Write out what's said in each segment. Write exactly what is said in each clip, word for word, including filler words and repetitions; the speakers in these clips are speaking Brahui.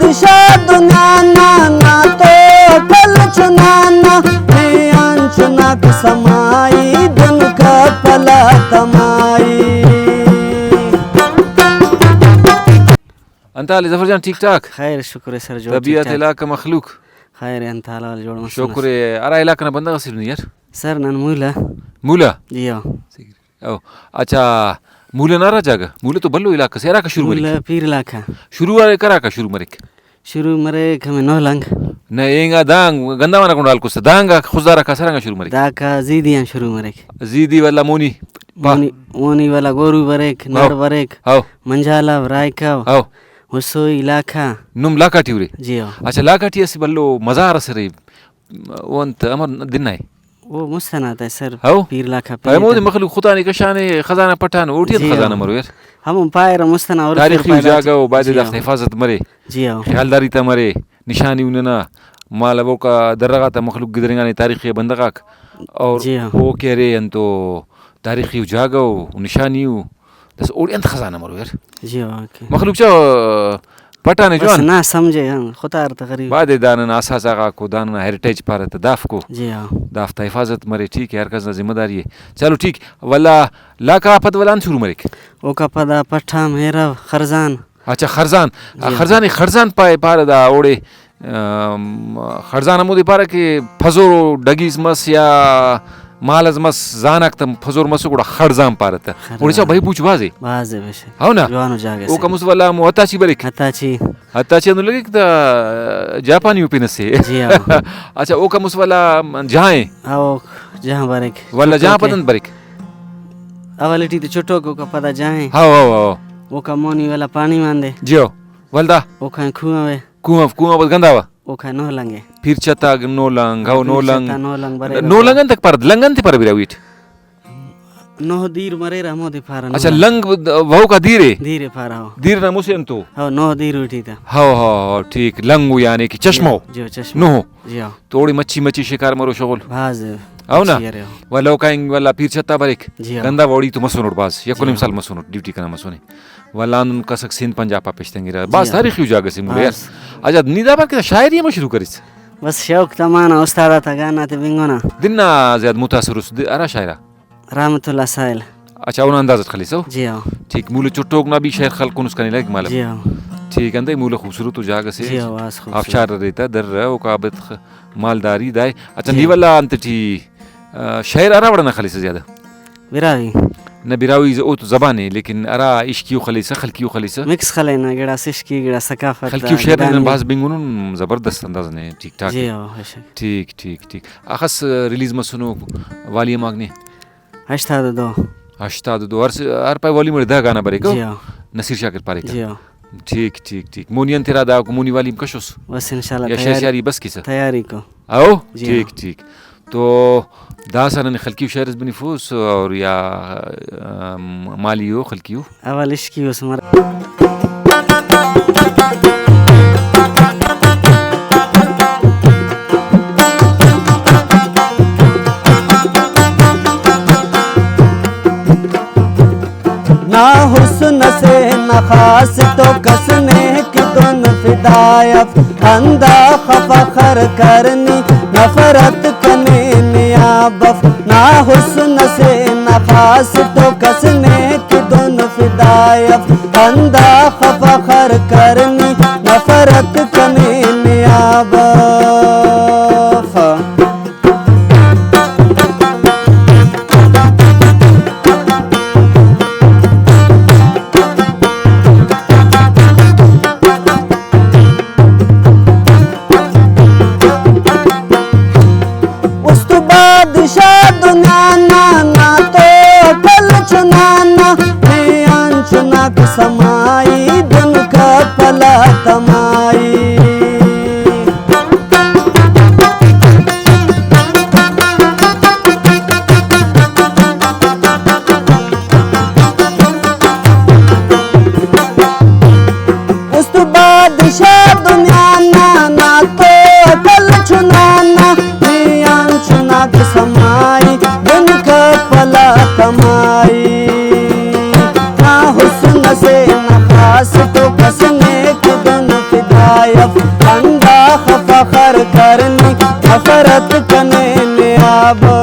بادشاہ دنیا نا، نا تو کل چنانا، نے آن چناک سمائی، دن کا پلا تمائی۔ انت حال ظفر جان، ٹھیک ٹھاک؟ خیر شکر ءِ سر، جوڑ طبیعت، ٹھیک ٹھاک۔ علاقہ، مخلوق؟ خیر ءِ، انت حال، حال جوڑ مسنس۔ شکر ءِ۔ ہرا علاقہ نا بندغ اسے نی یار؟ سر نن مولہ۔ مولہ؟ جی ہاں۔ او، اچھا، مولہ نا ہرا جاگہ؟ مولہ تو بھلو علاقہ سے، ہراکا شروع مریک؟ مولہ پیر علاقہ۔ شروع ہرا کراکا شروع مریک؟ شروع مریک ہمے نوہ لنگ۔ نہ، اینگا دانگ گنداوان کنڈ حال کس، دانگا خضدار آ کسر آنگا شروع مریک؟ داکا زیدی آن شروع مریک۔ زیدی ولا مونی پا۔ مونی، مونی ولا گورو بریک، ہاؤ۔ نڑ بریک، ہاؤ۔ منجالو، رائکاو، ہاؤ۔ ہسوئی، لاکھا۔ نم لاکھا ٹی ارے؟ جی ہاؤ۔ اچھا، لاکھا ٹی اسہ بھلو مزار ئس ارے، او انت امر دن نا ءِ؟ او مست ئنا تا سر، ہو؟ پیر لاکھا پائے پین مودے تا۔ مخلوق خدانے کشانے، خزانہ پٹھان، اوٹی انت جی ہو۔ خزانہ مرو یار۔ ہمون پائرہ مست ئنا ہرفر تاریخی پیدا جاگہ ٹی۔ او، بایدے جی ہو۔ دافتا حفاظت مرے۔ جی ہو۔ خیالداری تا مرے، نشانی او ننا مال اوکا درہ غاتا مخلوق گدرینگانے تاریخی آ بندغاک۔ اور جی ہو۔ او کہ ارے انتو تاریخی او جاگہ او، نشانی او۔ داسہ اوڑے انت خزانہ مرو یار؟ جی ہو، اوکے۔ مخلوق چا پٹانے بس جوان۔ نا سمجھے، ہاں، خطار تقریب۔ بادے دا ننا اثاثہ غاکو، دا ننا ہیریٹیج پارہ تہ دافکو۔ جی ہاں۔ دافتا حفاظت مرے، ٹھیک ہے، ہر کس نا ذمہ داری ہے۔ چلو ٹھیک، ولا لاکا پد ولا انت شروع مریک؟ اوکا پدا پٹھام، ہیرو، خرزان۔ اچھا، خرزان۔ جی ہاں۔ خرزان، خرزان پائے، پارہ دا اوڑے ام، خڑزان ہمودے پارہ کہ پھزور ڈگیز مس یا مال ئس مس، زاناک تہ پھزور مسو، گڑا خڑزان پارہ تہ۔ خڑزان۔ اوڑے چا بھئی پوچ بھازے۔ بھازے بے شک۔ ہو نا؟ جوانو جاگہ سے۔ اوکا مسہ ولا ہمو ہتاچی بریک۔ ہتاچی۔ ہتاچی ہندن لگیک تہ جاپانی او پن ئسے۔ جی ہاں۔ اچھا، اوکا مسہ ولا جہاں اے؟ ہاں، او جہاں بریک۔ ولا جہاں چٹوک اے۔ پدن بریک؟ اولی ٹی تہ چٹوک، اوکا پدا جہاں اے۔ ہاں، ہاں، ہاں۔ اوکا مونی ولا پانی ماندے۔ جی ہو۔ ولدا؟ اوکا کنواں اے۔ کنواں، کنواں بس گنداوہ؟ اوکا نوہ لنگ اے۔ پیر چھتا نوہ لنگ، ہو، پیر نوہ لنگ۔ چھتا نوہ لنگ بریرہ۔ نوہ لنگ انتئے پارہ؟ لنگ انتئے پارہ براہوئی ٹی؟ نوہ دیر مریرہ، ہمودے پارہ نوہ اچھا، لنگ۔ لنگ وہوکا دیر اے؟ دیر اے پارہ، ہو۔ دیر نا مسہ انت او؟ ہو، نوہ دیر اوٹی تہ۔ ہو، ہو، ہو، ٹھیک۔ لنگ او یعنی کہ چشمہ او؟ جی، جی، چشمہ۔ نوہ۔ جی، ہو۔ تو اوڑے مچھی، مچھی شکار مرو شغل؟ بھاز۔ ہو نا؟ مچھی ارے، ہو۔ ولدا اوکا انگ ولدا پیر چھتا بریک؟ جی، ہو۔ گندا وڑی تو مسنٹ بھاز، یک و نیم ہاں۔ سال مسنٹ، ڈیوٹی کنا مسنے۔ ولدا ہندن کسک سندھ پنجاب آ پیش تنگرہ۔ بھاز جی ہاں۔ تاریخی جاگہ سے مولہ یار۔ بھاز۔ اجاد، نی دا پار کہ شاعری ہم شروع کریس؟ بس شوق تمانا، استاد آتا گانا تے بنگونا۔ دن نا زیات متاثر اس د-، ہرا شاعرا؟ رحمت اللہ سائل۔ اچھا، اونا انداز اٹ خلیسہ؟ جی ہاں۔ ٹھیک، مولہ چٹوک نا بھی شعر خلکنس کنے لگک مالو۔ جی ہاں۔ ٹھیک، اندے مولہ خوبصورت و جاگہ سے جی ہاں، بھاز خوبصورت۔ آبشار ارے تہ درہ اوکا بتخ مالداری دائے۔ اچھا، جی۔ نی ولدا انت ٹی، آ، شعر ہرا وڑ ئنا خلیسہ زیادہ؟ براہوئی۔ نہ، براہوئی ز-، او تو زبان اے، لیکن ہرا عشقی او خلیسہ، خلقی او خلیسہ؟ مکس خلینہ، گڑاس عشقی، گڑاس ثقافت، خلقی او شعر نا گڑا نن نے۔ بھاز بنگنن، زبردست انداز نے، ٹھیک ٹھاک جی اے۔ ہو، بے شک۔ ٹھیک، ٹھیک، ٹھیک۔ اخس ریلیز مسنو والی آک نے؟ ہشتاد و دو۔ ہشتاد و دو۔ ہر س-، ہر پائے والی مڑے دہ گانا بریک او؟ جی ہو۔ نصیر شاکر پاریکہ؟ جی ہو۔ ٹھیک، ٹھیک، ٹھیک۔ مونی انت ارادہ آکو، مونی والی ہم کشوس؟ بس انشاءاللہ یا شعر تیاری، شاعری بس کسہ؟ تیاری کو۔ ہو؟ جی ہو۔ ٹھیک، ٹھیک۔ تو داسہ ننے خلقی و شعر اس بنفوس اور یا، ام، مالی او خلقی او؟ اول عشقی اس مر۔ نا حسن سے نخاس تو کس نے کہ دن فدا اف، ہندا خفا خر کرنی نفرت کنے نیاب اف۔ نا حسن سے نخاس تو کس نے کہ دن فدا اف، ہندا خفا خر کرنی نفرت کنے نیاب اف۔ است بادشاہ دنیا نا، نا تو کل چنانا، نے آن چناک سمائی، دن کا پلا تمائی۔ ابو۔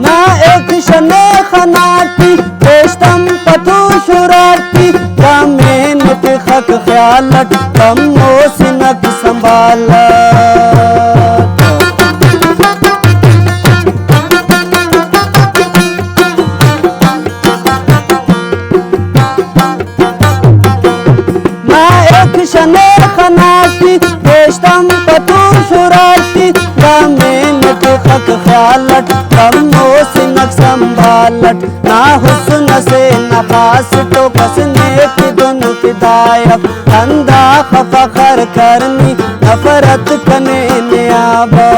نا ایکشن خناٹی پیشتم پتو شراٹی، دامین تخک خیال اٹ کمو سنک سنبھالٹ۔ نا ایکشن خناٹی پیشتم پتو شراٹی، دامین تخک خیال اٹ کمو سنک سنبھالٹ۔ نا حسن اسے نقاص تو کس نے کہ دن فدائے اف، ہندا خفا خر کرنی نفرت کنے نیابا۔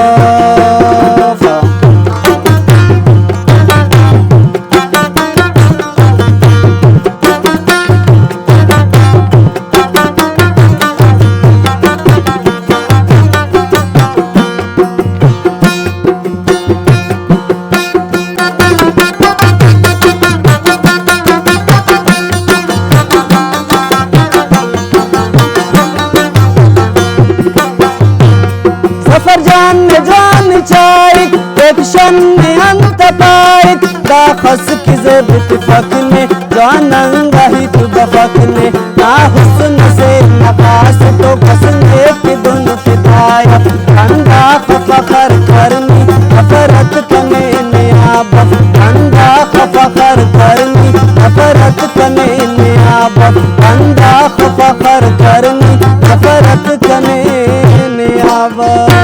ظفر جان نے جوان چائک، ایکشن نے انت پائک، دا خس کہ زیب تفک نے، جوان انگا ہیت بفک نے، نا حسن سے نقاص تو کس نے کہ دن فتایا، ہندا خفا خر کرنی نفرت کنے نیابا، ہندا خفا خر کرنی نفرت کنے نیابا، ہندا خفا خر کرنی نفرت کنے نیابا۔